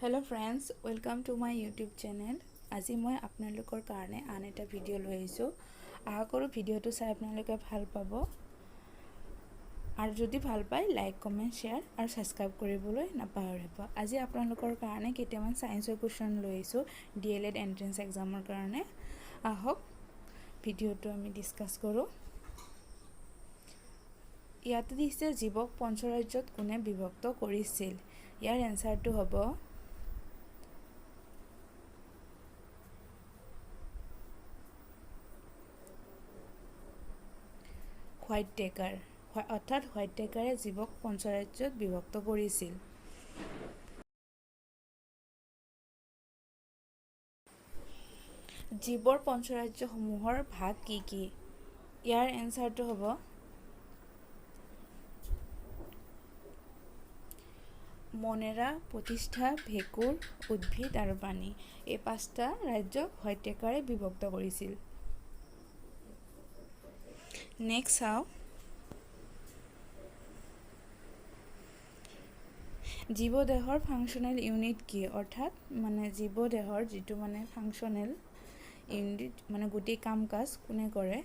Hello friends, welcome to my YouTube channel. আজি মই আপোনালোকৰ কাৰণে আন এটা ভিডিঅ' লৈ আহিছোঁ। আশা কৰোঁ ভিডিঅ'টো চাই আপোনালোকে ভাল পাব, আৰু যদি ভাল পায় লাইক, কমেণ্ট, শ্বেয়াৰ আৰু ছাবস্ক্ৰাইব কৰিবলৈ নাপাহৰিব। আজি আপোনালোকৰ কাৰণে কেইটামান ছায়েন্সৰ কুৱেশ্যন লৈ আহিছোঁ ডিএলএড এণ্ট্ৰেঞ্চ এক্সামৰ কাৰণে। আহক ভিডিঅ'টো আমি ডিছকাছ কৰোঁ। ইয়াতে দিছে জীৱক পঞ্চৰাজ্যত কোনে বিভক্ত কৰিছিল। ইয়াৰ এনচাৰটো হ'ব হোৱাইট টেকাৰ, অৰ্থাৎ হোৱাইট টেকাৰে জীৱক পঞ্চৰাজ্যত বিভক্ত কৰিছিল। জীৱৰ পঞ্চৰাজ্যসমূহৰ ভাগ কি কি? ইয়াৰ এনচাৰটো হ'ব মনেৰা, প্ৰতিষ্ঠা, ভেঁকুৰ, উদ্ভিদ আৰু প্ৰাণী। এই পাঁচটা ৰাজ্যক হোৱাইট টেকাৰে বিভক্ত কৰিছিল। নেক্সট চাওঁ, জীৱদেহৰ ফাংচনেল ইউনিট কি? অৰ্থাৎ মানে জীৱদেহৰ যিটো মানে ফাংচনেল ইউনিট, মানে গোটেই কাম কাজ কোনে কৰে?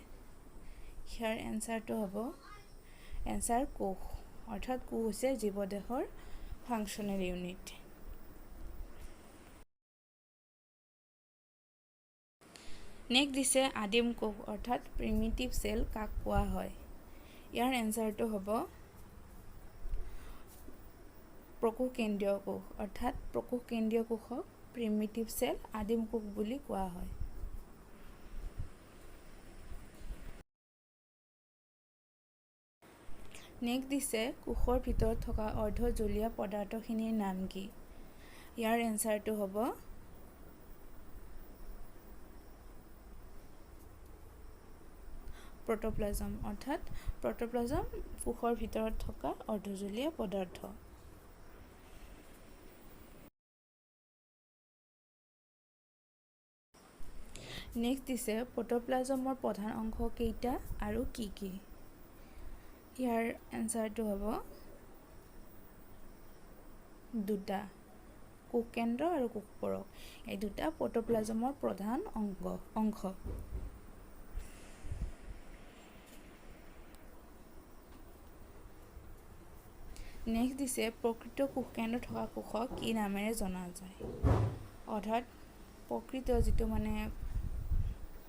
ইয়াৰ এনচাৰটো হ'ব এনচাৰ কোষ, অৰ্থাৎ কোষ হৈছে জীৱদেহৰ ফাংচনেল ইউনিট। নেক্সট দিছে আদিম কোষ অৰ্থাৎ প্ৰিমিটিভ চেল কাক কোৱা হয়? ইয়াৰ এনচাৰটো হ'ব প্ৰকোষকেন্দ্ৰীয় কোষ, অৰ্থাৎ প্ৰকোষকেন্দ্ৰীয় কোষক প্ৰিমিটিভ চেল, আদিম কোষ বুলি কোৱা হয়। নেক্সট দিছে কোষৰ ভিতৰত থকা অৰ্ধজলীয় পদাৰ্থখিনিৰ নাম কি? ইয়াৰ এনচাৰটো হ'ব প্ৰট'প্লাজম, অৰ্থাৎ প্ৰট'প্লাজম কোষৰ ভিতৰত থকা অৰ্ধজলীয় পদাৰ্থ। নেক্সট দিছে প্ৰট'প্লাজমৰ প্ৰধান অংশ কেইটা আৰু কি কি? ইয়াৰ এনচাৰটো হ'ব দুটা, কোষকেন্দ্ৰ আৰু কোষপৰক। এই দুটা প্ৰট'প্লাজমৰ প্ৰধান অংশ। নেক্সট দিছে প্ৰকৃত কোষকেন্দ্ৰ থকা কোষক কি নামেৰে জনা যায়? অৰ্থাৎ প্ৰকৃত যিটো মানে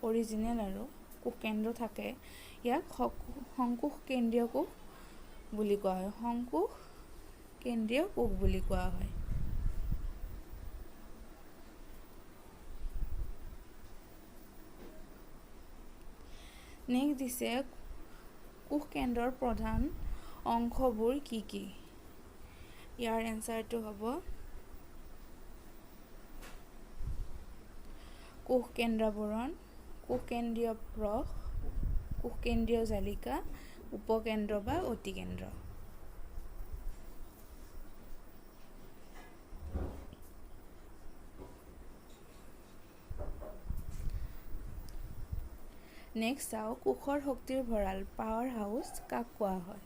অৰিজিনেল আৰু কোষকেন্দ্ৰ থাকে, ইয়াক সংকোষ কেন্দ্ৰীয় কোষ বুলি কোৱা হয়। সংকোষ কেন্দ্ৰীয় কোষ বুলি কোৱা হয়। নেক্সট দিছে কোষকেন্দ্ৰৰ প্ৰধান অংশবোৰ কি কি? ইয়াৰ এনচাৰটো হ'ব কোষকেন্দ্ৰাবৰণ, কোষকেন্দ্ৰীয় প্ৰস, কোষকেন্দ্ৰীয় জালিকা, উপকেন্দ্ৰ বা অতিকেন্দ্ৰ। নেক্সট চাওঁ কোষৰ শক্তিৰ ভঁৰাল পাৱাৰ হাউচ কাক কোৱা হয়?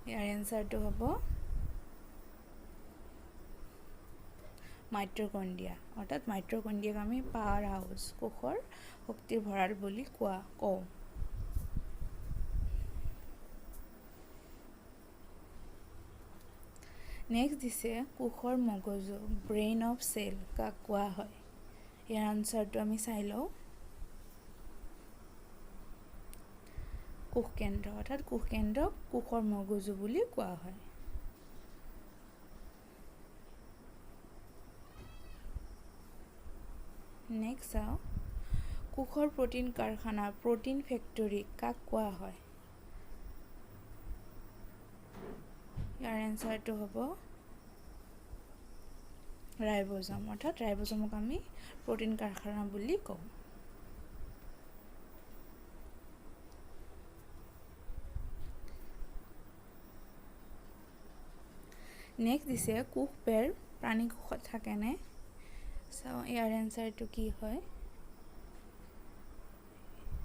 ইয়াৰ এনচাৰটো হ'ব মাইট্ৰকণ্ড্ৰিয়া, অৰ্থাৎ মাইট্ৰকণ্ড্ৰিয়াক আমি পাৱাৰ হাউচ, কোষৰ শক্তিৰ ভঁৰাল বুলি কওঁ। নেক্সট দিছে কোষৰ মগজু ব্ৰেইন অফ চেল কাক কোৱা হয়? ইয়াৰ আনচাৰটো আমি চাই লওঁ। কোষকেন্দ্ৰ, অৰ্থাৎ কোষকেন্দ্ৰক কোষৰ মগজু বুলি কোৱা হয়। নেক্সট চাওঁ কোষৰ প্ৰটিন কাৰখানা প্ৰটিন ফেক্টৰী কাক কোৱা হয়? ইয়াৰ এনচাৰটো হ'ব ৰাইবজম, অৰ্থাৎ ৰাইবজমক আমি প্ৰটিন কাৰখানা বুলি কওঁ। নেক্সট দিছে কোষবেৰ প্ৰাণী কোষত থাকেনে? চাওঁ ইয়াৰ এনচাৰটো কি হয়।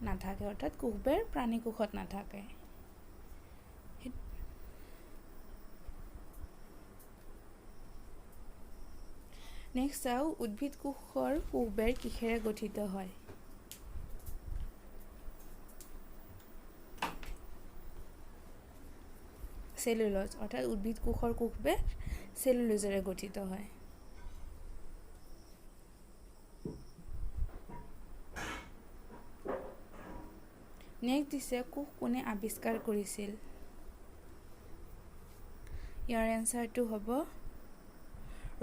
নাথাকে, অৰ্থাৎ কোষবেৰ প্ৰাণী কোষত নাথাকে। নেক্সট চাওঁ, উদ্ভিদ কোষৰ কোষবেৰ কিহেৰে গঠিত হয়? চেলুলজ, অৰ্থাৎ উদ্ভিদ কোষৰ কোষবেৰ চেলুলজেৰে গঠিত হয়। নেক্সট দিছে, কোষ কোনে আৱিষ্কাৰ কৰিছিল? ইয়াৰ এনচাৰটো হ'ব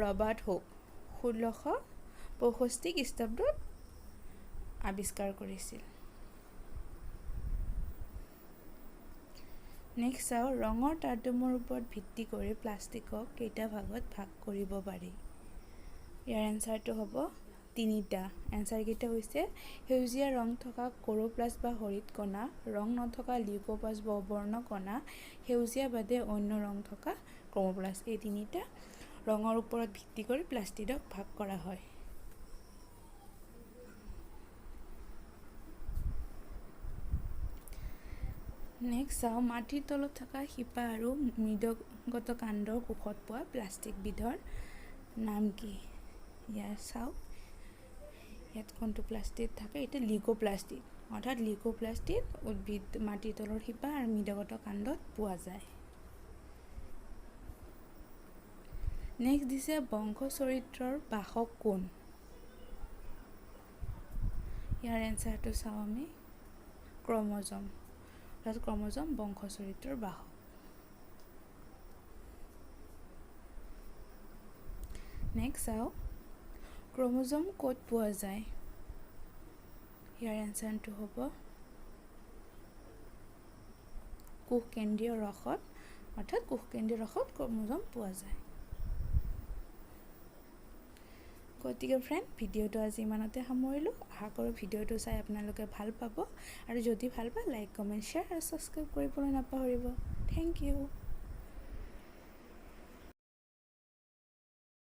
ৰবাৰ্ট হুক, 1665 খ্ৰীষ্টাব্দত আৱিষ্কাৰ কৰিছিল। নেক্সট চাওঁ, ৰঙৰ তাৰতম্যৰ ওপৰত ভিত্তি কৰি প্লাষ্টিকক কেইটা ভাগত ভাগ কৰিব পাৰি? ইয়াৰ এনচাৰটো হ'ব তিনিটা। এনচাৰকেইটা হৈছে সেউজীয়া ৰং থকা ক্ল'ৰ'প্লাষ্ট বা হৰিত কণা, ৰং নথকা লিউক'প্লাষ্ট বা অবৰ্ণ কণা, সেউজীয়া বাদে অন্য ৰং থকা ক্ৰম'প্লাষ্ট। এই তিনিটা ৰঙৰ ওপৰত ভিত্তি কৰি প্লাষ্টিডক ভাগ কৰা হয়। নেক্সট চাওঁ, মাটিৰ তলত থকা শিপা আৰু মৃদগত কাণ্ডৰ কোষত পোৱা প্লাষ্টিকবিধৰ নাম কি? ইয়াৰ চাওঁ, ইয়াত কোনটো প্লাষ্টিক থাকে? এতিয়া লিউক'প্লাষ্টিক, অৰ্থাৎ লিউক'প্লাষ্টিক উদ্ভিদ মাটিৰ তলৰ শিপা আৰু মৃদগত কাণ্ডত পোৱা যায়। নেক্সট দিছে, বংশ চৰিত্ৰৰ বাহক কোন? ইয়াৰ এনচাৰটো চাওঁ আমি, ক্ৰম'জম, অৰ্থাৎ ক্ৰম'জম বংশ চৰিত্ৰৰ বাহক। নেক্সট চাওঁ, ক্ৰম'জম ক'ত পোৱা যায়? ইয়াৰ এনচাৰটো হ'ব কোষকেন্দ্ৰীয় ৰসত, অৰ্থাৎ কোষকেন্দ্ৰীয় ৰসত ক্ৰম'জম পোৱা যায়। গতিকে ফ্ৰেণ্ড, ভিডিঅ'টো আজি ইমানতে সামৰিলোঁ। আশা কৰোঁ ভিডিঅ'টো চাই আপোনালোকে ভাল পাব, আৰু যদি ভাল পায় লাইক, কমেণ্ট, শ্বেয়াৰ আৰু ছাবস্ক্ৰাইব কৰিবলৈ নাপাহৰিব। Thank you.